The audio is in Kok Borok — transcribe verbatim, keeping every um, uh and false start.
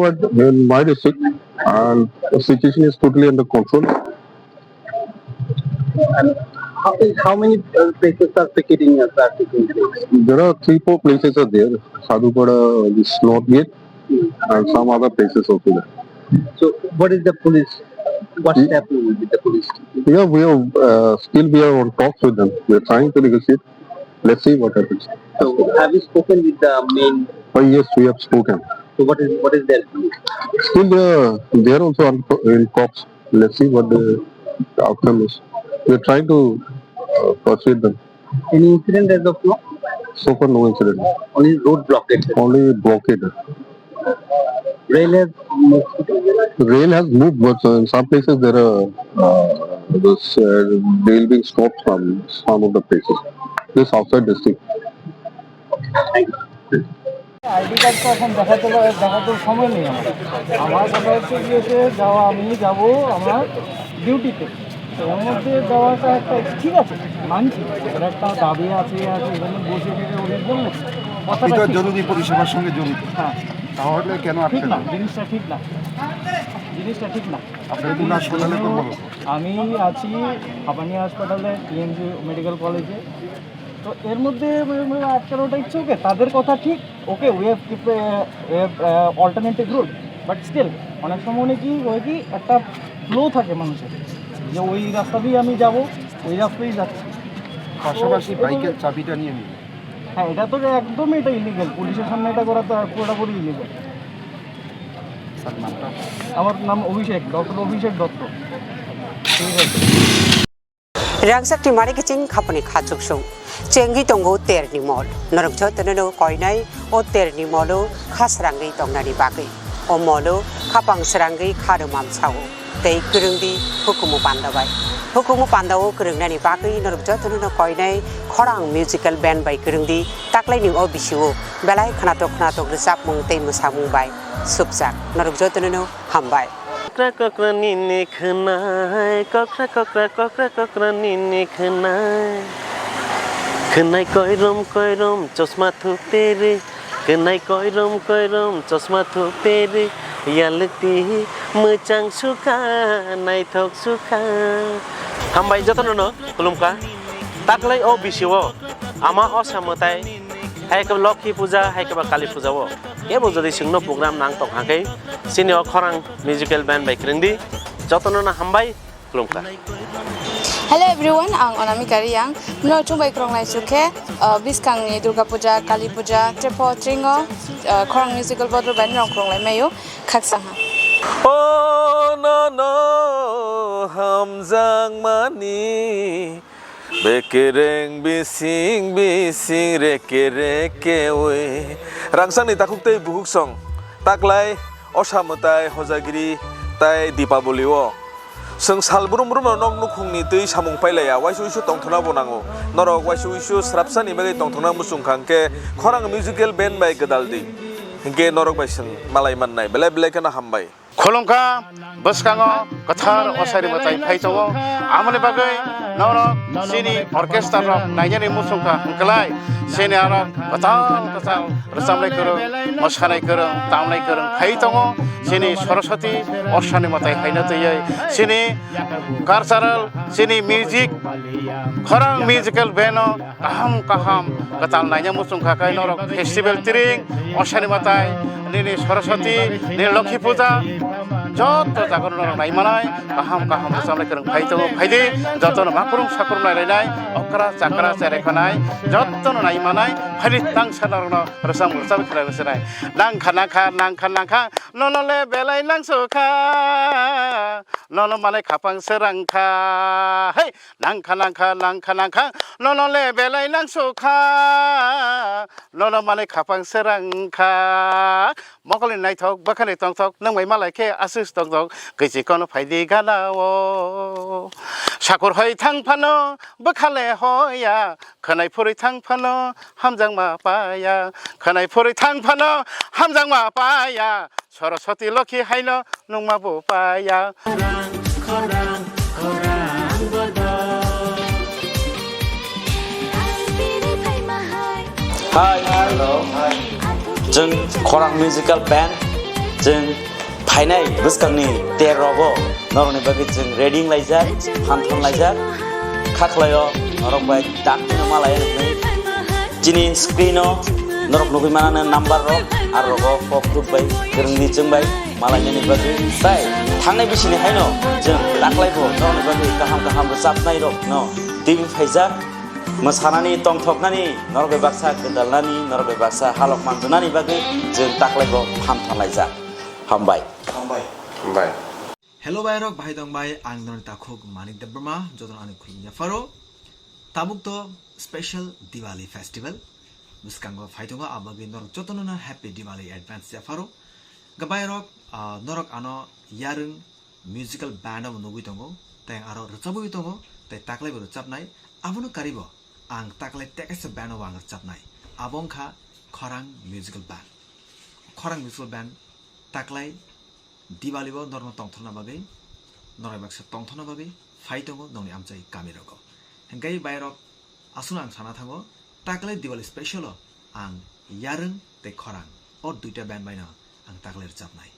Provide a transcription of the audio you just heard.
But in my district, and the situation is totally under control. And how, how many uh, places are picketing as are picketing place? There are three, four places are there. Sadhupara, this North Gate, and some other places also there. So, what is the police? What's Hmm? happening with the police? Yeah, we are uh, still we are on talks with them. We are trying to negotiate. Let's see what happens. So, have you spoken with the main? Oh yes, we have spoken. So, what is what is their view? Still, they are they are also on, in talks. Let's see what the outcome is. We are trying to uh, persuade them. Any incident as of now? So far, no incident. Only road blockade. Only blockade. Rail has moved. Rail has moved, but uh, in some places there are uh, this uh, rail being stopped from some of the places. This outside district. Thank you. ID card তো এখন দেখাতে পারে, দেখাতে সময় নেই আমার। আমার কথা হচ্ছে গিয়ে যে যাওয়া, আমি যাব আমার ডিউটিতে। তো এর মধ্যে যাওয়াটা একটা, ঠিক আছে, মানছি, ওদের একটা দাবি আছে, আছে, এখানে বসে থেকে উনি বললেন, কথাটা আপনি তো ঠিক। জরুরি পরিষেবার সঙ্গে জড়িত। হ্যাঁ। তাহলে কেন ঠিক আটকে না, না? জিনিসটা ঠিক না, জিনিসটা ঠিক না। আপনি কোন হাসপাতালে কোন বাবু? আমি আছি হাপানি হাসপাতালে, পিএমজি মেডিকেল কলেজে। তো এর মধ্যে মানে, মানে, আটকানোটা ইচ্ছে, ওকে, তাদের কথা ঠিক, ওকে, we have keep a, a, a alternative route, but still অনেক সময় অনেক কি হয় কি, একটা ফ্লো থাকে মানুষের, যে ওই রাস্তা দিয়ে আমি যাব, ওই রাস্তায় যাচ্ছি। পাশাপাশি তো বাইকের চাবিটা নিয়ে নিল। হ্যাঁ, এটা তো একদমই, এটা ইলিগাল, পুলিশের সামনে এটা করা তো পুরোপুরি ইলিগাল। স্যার, নামটা? আমার নাম অভিষেক, ডক্টর অভিষেক Dutta. Rangchakni mari kiching khapani khachuksung. Chengwi tongo terni mol. Norok jotono no koinai o terni molo khasrangwi tongnani bagwi. O molo khapang srangwi kharumam sao. Tei kwrwngdi hukumu panda bai. Hukumu panda o kwrwngnani bagwi norok jotono no koinai khorang musical band bai kwrwngdi taklaini o bisio belai khnatok khnatok rwchapmung tei mwsamung bai supjak. Norok jotono no hambai. Kokra kokra nini khwnai, kokra kokra kokra kokra nini khwnai. Khwnai koirom koirom chosma thuperi, khwnai koirom koirom chosma thuperi, yalti mwchang sukha, naithok sukha. Hambai jotono no khulumkha. Taklai o bisio ama osa mwtai, hai khe Lokhi puja, hai khe ba Kali puja o. Kebo jodi chwngno program nang tong hakhe, chini o khorang musical band bai kwrwngdi, jotono no hambai, khulumkha. Hello everyone, ang Anamika Riyang. Mno chumbai khorang lai sukhe, uh, biskang ni Durga Puja, Kali Puja, Trepo Tringo, uh, khorang musical bodol bai mno khorang lai mayo, khaksa ha. Oh no no, hamjang mani. Bekereng bising bising reke reke oi. Rangsangni takhuk tei buhuk song. Taklai osa mwtai hojagiri tai Dipaboli o. Chwng sal brum brum no nok nukhungni twi samung pailaiya, waisa uisu tongthokna bo nango. Norok waisa uisu srapsani bagwi tongthokna muchung kha hwnkhe khorang musical band bai gwdal di. Hwnkhe norok bai chwng malai mannai belai belai kheno hambai. Khulumkha, bwskango kwthar osari mwtai phai tongo. Amoni bagwi norok chini orchestra rok nainani muchungkha hwnkhlai, chini aro kwtal kwtal rwchabnai kwrwng, mwsanai kwrwng, tamnai kwrwng phai tongo. Chini Saraswati osani mwtai haino twiwi chini cultural, chini music, khorang musical band o kaham kaham kwtal naina muchung kha khe norok festival tiring, osani mwtai, nini Saraswati, nini Lokhi puja, joto jaga norok nai manai, kaham kaham rwchabnai kwrwng phai tongo, phai di, jotono makrung sakrung nai lainai, okra chakra cherai khanai, jotono nai manai, phai di tangsa norokno rwchap rwchap khlai rwchabnai. Nangkha nangkha nangkha nangkha, nono le belai nangsukha, nono manai khapang se rangkha, hei. Nangkha nangkha nangkha nangkha, nono le belai nangsukha, nono manwi khapang se rangkha. Mokolni naithok bwkhani tongthok, nwng bai malai khe aswk tongthok, kwichi kono phaidi gana o. Sakur hoi thang phano bwkha le hoya, khwnai phurwi thang phano hamjakma paya, khwnai phurwi thang phano hamjakma paya. Saraswati Lokhi haino nungma bo paya. Khorang, khorang, khorang bodo. Hi, hello. Chwng Khorang Musical Band. Chwng phainai bwskangni ter rogo norokni bagwi chwng ready wng laijak, phan thon laijak. Kha khlaio norok bai dakti no malai nuknai. Chini screen o norok nugwi manana number rok, ar rogo kok thuk bai kwrwngni chwng bai malainani bagwi. Tai thangnai bisini haino chwng taklai bo norokni bagwi kaham kaham rwchapnai rok no twi phaijak. Mwsanani, tongthoknani, norok bai baksa gwdalnani, norok bai baksa halok manjwnani bagwi chwng taklai bo phan thon laijak. Hambai. Hambai. Hambai. Hello bai rok, bahai tong bai, ang norok takhuk Manik Debbarma, jotono ani khulumya pharo. Tabuk to special Diwali festival bwskango phai tongo, abagwi norok jotono no happy Diwali advance ya pharo. Gabai rok, ah, norok ano yarwng musical band o nugwi tongo, tei aro rwchabwi tongo, tei taklai bo rwchabnai. Abono karibo ang taklai tekaisa band o ang rwchabnai. Abo wngkha Khorang Musical Band. Khorang Musical Band taklai Diwali bo norokno tongthorna bagwi, norok baksa tongthorna bagwi phai tongo nongni amchai kami rogo. Hingkai bai rok aswkno ang sana thango, taklai Diwali special o ang yarwng tei khorang o duita band baino ang taklai rwchabnai.